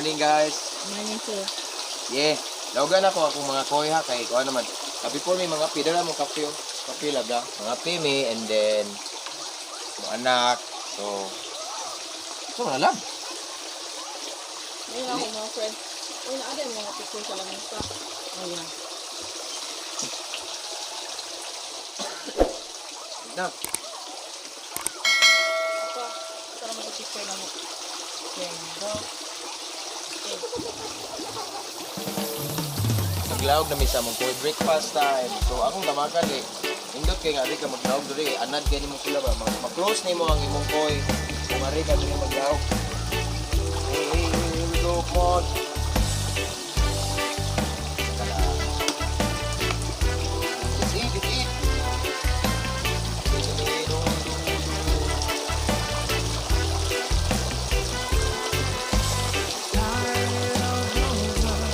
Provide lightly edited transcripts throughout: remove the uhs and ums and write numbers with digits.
Morning, guys. Morning, sir. Yeah. Laugan ako akong mga koi ha kay kuan naman. Before may mga pidala mo kape oh. Kape laga. Mga me and then mga anak. So na lang. Ngayon ako mga friend. Uy, naada yung mga picture sa lamesa. Oh, yeah. Na. Ako, ito naman sa picture na mo. Ganda. Okay. Naglaog na mi sa among koi breakfast time. So akong damakan eh. Indot kay nga ari ka maglaog diri, anad kay nimo sila ba. Ma-close nimo ang imong koi. Kung ari ka diri maglaog. Hey, hey, hey, here we go, come on. Let's eat, let's eat.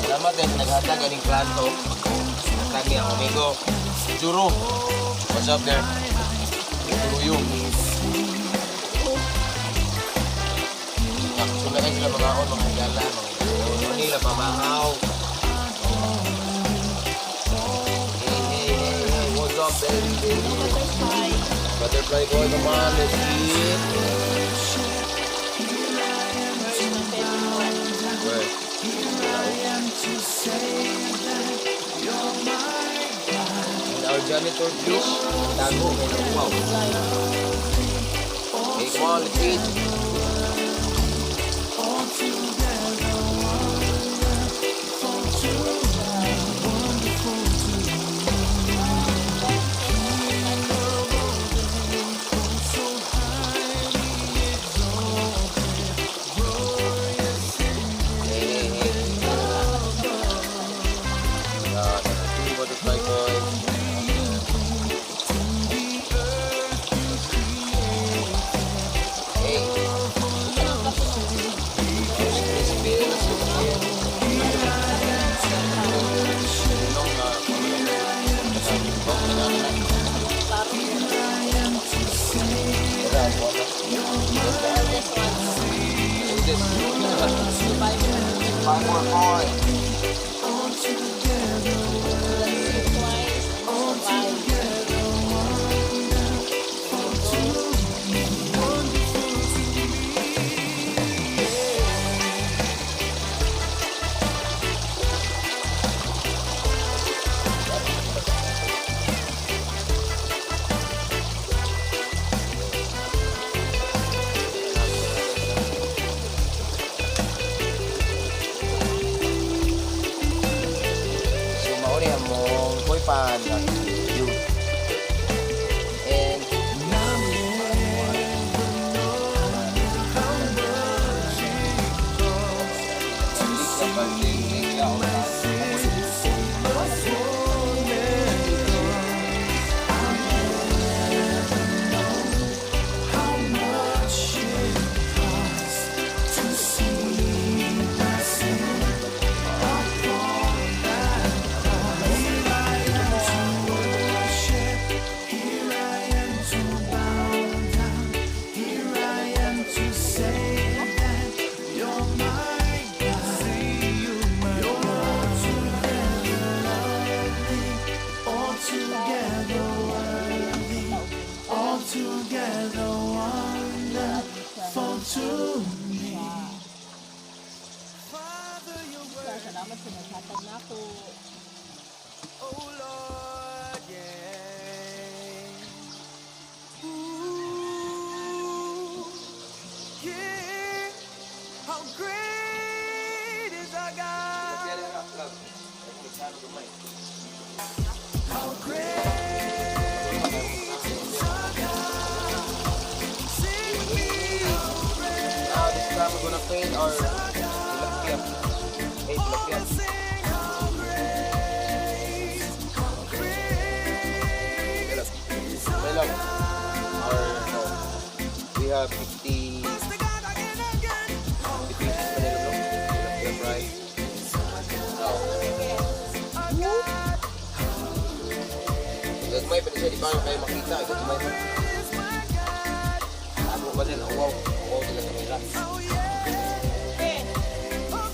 Salamat guys, naghatag aning plato. Kami ang amigo. Juro. What's up there? Juro yung. So na sila mga on, mga gala, mga gala. Nila pamahaw. Hey, hey, hey, hey, what's up, baby, baby? Butterfly. Butterfly boy, come on, let's eat. Where is my favorite one? Where? And our janitor fish, tago, medyo wow. Hey, come on, let's eat. Hey, hey, hey. Two butterfly boy. Hey. There's bills here. Long, This one. Who's this? Five more boy. Twice. Survive. So mauni among koi pan you. And Altogether wonderful to me. Father, your Sir, salamat sa naghatag na ako. Oh Lord, yeah. Ooh, yeah. How great is our God? How great is our God? Sing with me, how great Now this time we're gonna paint our tilapia. Hey, tilapia. sing how great is our Okay lang. Our, no, we have 50, The God again, again. 50 pieces pa nila, no? Tilapia fry. Now, gagmay pa na siya, di pa kayo makita. Gagmay pa. Is my God. Tago pa din. Oh, wow. Wow, sila kamera. Oh yeah. Okay. How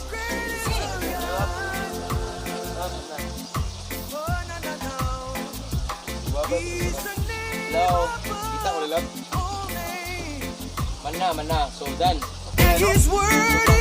Mana, mana. So done. His word.